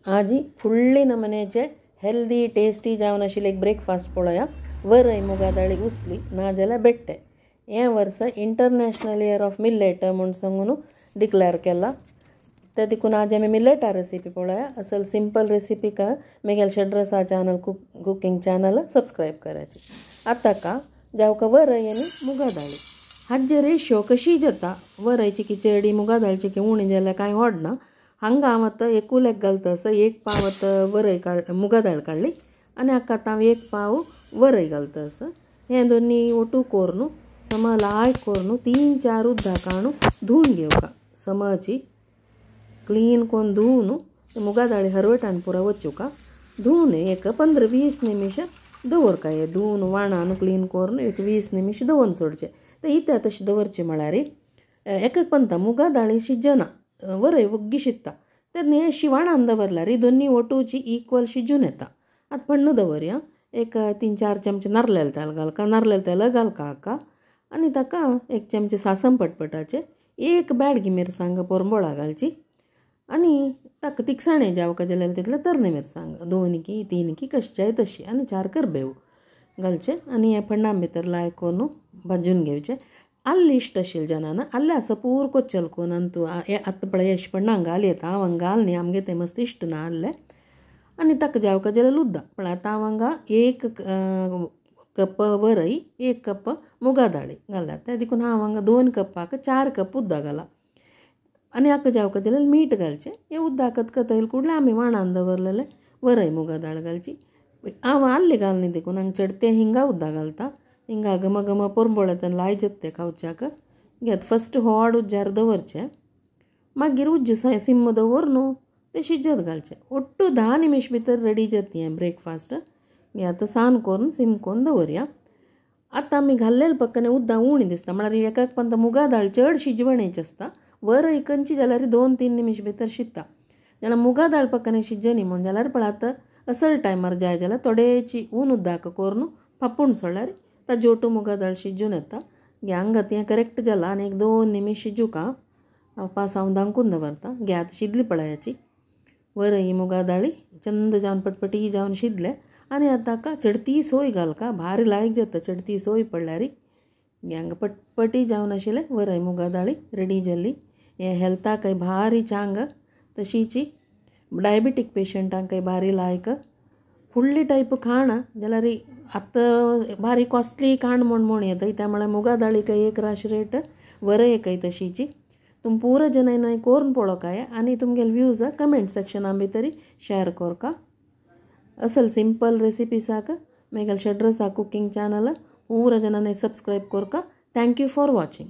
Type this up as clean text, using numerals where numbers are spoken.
आजी फुडली नमन्याचे healthy tasty जावन आशिल्ले एक ब्रेकफास्ट पळोवया. वरय मुगा दाळी उसली ना जाल्यार बेट्टे. हें वर्स इंटरनॅशनल इयर ऑफ मिलेट म्हूण सांगून डिक्लेअर केला. ते देखून आज आमी मिलेटा रेसिपी पळोवया. असल सिंपल रेसिपी का मेगेल शेड्रसा चॅनल कुकिंग चॅनल सबस्क्रायब करायची. आतां का जावका वरय आनी मुगा दाळी हाजे रेशो कशी जाता, वरयची की चेडी मुगा दाळची की उणी जाल्यार कांय व्हडना. हांगा हांव आतां एकूल एक घालता आसा, एक पाव आतां वरय काड मुगा दाळ काडली आनी हाका आतां हांव एक पाव वरय घालता आसा. हें दोनी ओटू कोरून समा लायक कोरून 3-4 उदक हाडून धुवन घेवका. समाची क्लीन कोन धुवन मुगा दाळी हरवटान पुरा वचुका. धुवन एक 15-20 निमिश दवरका. हे धुवन वाणान क्लीन करून एक 20 निमिश दवरून सोडचें. ते इत्या तशें दवरचें म्हळ्यार एक पंता मुगा दाळी शिजना, वरय वग्गी शिजता. तेन्ना हें शिवाणान दवरल्यार ही दोनी ओटूची इक्वल शिजून येता. आतां पण्ण दवरया. एक 3-4 चमचे नारलेल तेल घालका, नारलेल तेल घालका हाका आनी ताका 1 चमचे सासम पटपटाचे, 1 बेडगी मिरसांग पोरंबोळा घालची आनी ताका तिखसाणे जावका जाल्यार तितले तरणे मिरसांग 2 की 3 की कशी जाय तशी आनी 4 करबेव घालचे आनी हें पण्णा भितर लाय करून भाजून घेवचें. आल्ले इश्ट आशिल्ले जाणां आल्ले आसा पूर कोच्चल कोन आनी तूं आतां पळय अशें पण्णां घाल येता. हांव हांगा घाल न्ही, आमगे तें मस्त इश्ट ना आल्ले. आनी ताका जावका जाल्यार उद्दा पण आतां हांव हांगा 1 कप वरय 1 कप मुगा दाळी घाला. ते देखून हांव हांगा 2 कपाक 4 कप उद्दा घाला आनी हाका जावका जाल्यार मीठ घालचें. हें उद्दा कतकतयल कुडलें आमी वाणान दवरलेलें वरय मुगा दाळ घालची. हांव आल्ले घाल न्ही देखून हांगा चडते हिंगा उद्दा घालता. हिंगा गम गम पोरंबोळ लाय जाता खावच्याक. घेत फस्ट होड उज्जार दवरचें, मागीर उज्ज सिम दवर न्हू तें शिजत घालचें. ಒಟ್ಟು 10 निमिश भितर रेडी जाता हें ब्रेकफास्ट. आतां सान करून सिम करून दवरया. आतां आमी घाल्लेले पक्कने उद्दां उणी दिसता म्हळ्यार एकाक पंत मुगा दाळ चड शिजवणेची आसता. वरय कंची जाल्यार 2-3 निमिश भितर शिजता. जाल्यार मुगा दाळ पक्कने शिजनी म्हूण जाल्यार पळय आतां असल टायमार जाय जाल्यार थोडेची ऊन उद्दाक करून फापून सोडल्यार ताजें ओटू मुगा दाळ शिजून येता. हांगा तें करेक्ट जाला आनी 1-2 निमिश शिजूका हांव पास हांव धांकून दवरता. घे आतां शिजली पळयाची वरय मुगा दाळी चंद जावन पटपटी जावन शिजले. आनी आतां ताका चडती सोय घालका, भारी लायक जाता चडती सोय पडल्यार. हांगा पटपटी जावन आशिल्लें वरय मुगा दाळी रेडी जाल्ली. हें हेल्थाकय भारी चांग, तशीची डायबिटीक पेशंटांकय भारी लायक. फुडली टायप खाण जाल्यार आतां भारी कॉस्टली खाण म्हूण म्हूण येता. त्या म्हळ्यार मुगा दाळीकय 1 राश रेट वरयकय तशीची. तुम पूरा जनांनी कोरून पळोवकाय आनी तुमगेले व्यूज कमेंट सेक्शना भितर शेअर करका. असल सिंपल रेसिपीसाक मेगेल शेड्रसा कुकिंग चॅनल पूरा जनांनी सबस्क्रायब करका. Thank you for watching.